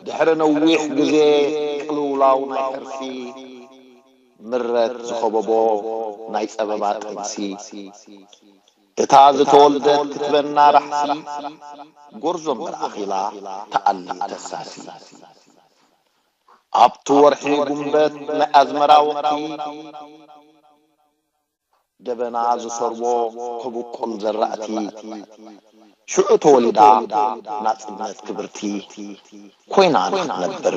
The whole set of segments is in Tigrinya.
ድሕሪ ነዊሕ ግዜ ቅልውላው ናይ ሕርሲ፣ ምረት ዝኸበቦ ናይ ጸበባ ጥንሲ፣ እታ ዝተወልደት ክትበና ራሕሲ፣ ጎርዞ እምበር ኣኺላ ተኣሊ ተሳሲ። ኣብቲ ወርሒ ጉንበት ናይ ኣዝመራ ወቕቲ፣ ደበና ዝሰርቦ ክብቁል ዘራእቲ፣ ሽዑ ተወሊዳ ናጽነት ክብርቲ፣ ኮይና ንኽትነብር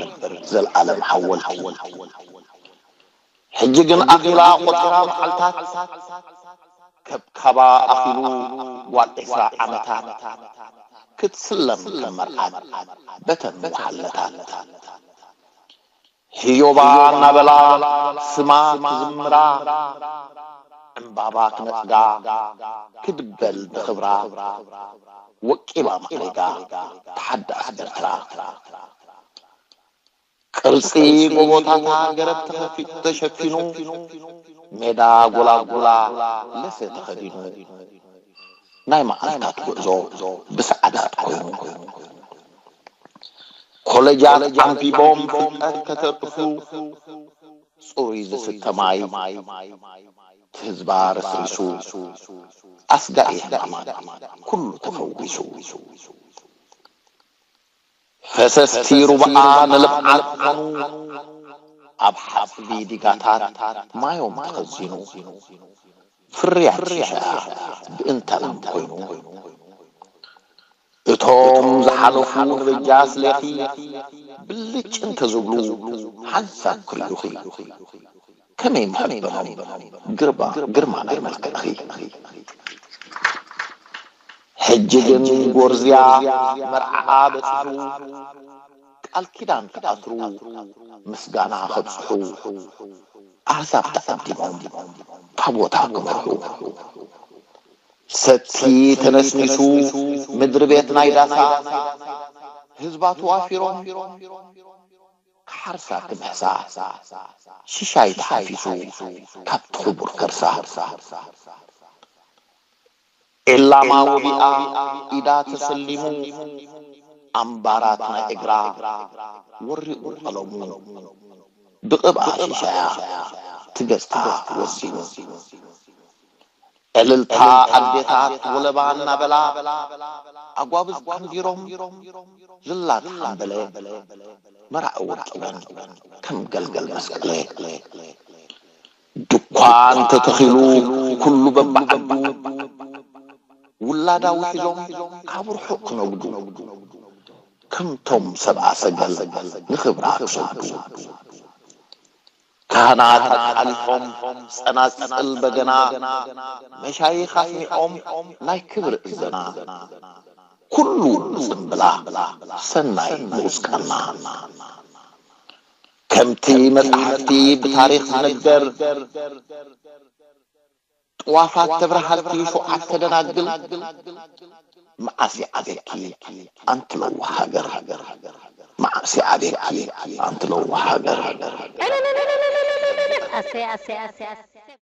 ዘልኣለም ሓወልቲ። ሕጂ ግን ኣኺላ ቆጺራ መዓልታት፣ ከብካባ ኣኺሉ ጓል ዒስራ ዓመታት፣ ክትስለም ከም መርዓት በተን ወሓለታት። ህዮባ እናበላ ስማ ክዝምራ፣ ዕምባባ ክነጽጋ ክድበል ብኽብራ፣ ወቂባ ማዕሪጋ ተሓዳስ ኤርትራ። ቅርጺ ጎቦታታ ገረብ ተኸፊ-፣ ተሸፊኑ፣ ሜዳ ጎላጉላ ለሰ ተኸዲኑ፣ ናይ መዓልታት ጉዕዞ ብሰዓታት ኮይኑ። ኮለጃት ዓምቢቦም ፍልጠት ከተርሱ፣ ጽሩይ ዝስተ ማይ ትህዝባ ረስሪሱ፣ ኣስጋኢ ሕማማት ኩሉ ተፈዊሱ። ፈሰስቲ ሩብኣ ንልምዓት ኮኑ፣ ኣብ ሓጽቢ ዲጋታት ማዮም ተኸዚኑ፣ ፍርያት ሽሻያ ብእንተላም ኮይኑ። እቶም ዝሓለፉ ንበጃ ስሌኺ ብልጭ እንተዝብሉ ሓንሳብ ክርእዩኺ፣ ከመይ ምሕበኖም ግርባ-፣ ግርማ ናይ መልክዕኺ። ሕጂ ግን ጎርዝያ መርዓኣ በጺሑ፣ ቃል ኪዳን ክኣስሩ፣ ምስጋና ከብጽሑ፣ ኣህዛብ ተዓዲሞም ታቦታ ክመርሑ። ሰቲ ተነስኒሱ ምድሪ ቤት ናይ ዳሳ፣ ህዝባ ተዋፊሮም ክሓርሳ ክምሕሳ፣ ሽሻይ ተሓፊሱ ካብቲ ክቡር ከርሳ። ዒላማ ወቢኣ ኢዳ ተሰሊሙ፣ ኣምባራት ናይ እግራ ወሪቑ ቀለሙ፣ ብቕብኣ ሽሻያ ትገጻ ወሲኑ። ዕልልታ ኣዴታት ወለባ እናበላ፣ ኣጓብዝ ዓንዲሮም ዝላድ ሓምበለ፣ መራዒ ወርቂበን ከም ገልገል መስቀለ። ድኳን ተተኺሉ ኩሉ በብዓዱ፣ ውላዳ ውሒዞም ካብ ርሑቕ ክነግዱ፣ ከምቶም ሰብኣ ሰገል ንኽብራ ክሰግዱ። ካህናት ኣቃሊሖም ጸናጽል በገና፣ መሻይኽ ኣስሚዖም ናይ ክብሪ እዘና። ኩሉ ጽምብላ ሰናይ ንኡስ ቃና። ከምቲ መጻሕፍቲ ብታሪኽ ዝነገር፣ ጥዋፋት ተብርሃልኪ ሸውዓተ ደናግል፣ መዓስ ይዓብየኪ ኣንቲ ለዋህ ሃገር፣ መዓስ ይዓብየኪ ኣንቲ ለዋህ ሃገር። ኣሰይ ኣሰይ ኣሰይ ኣሰይ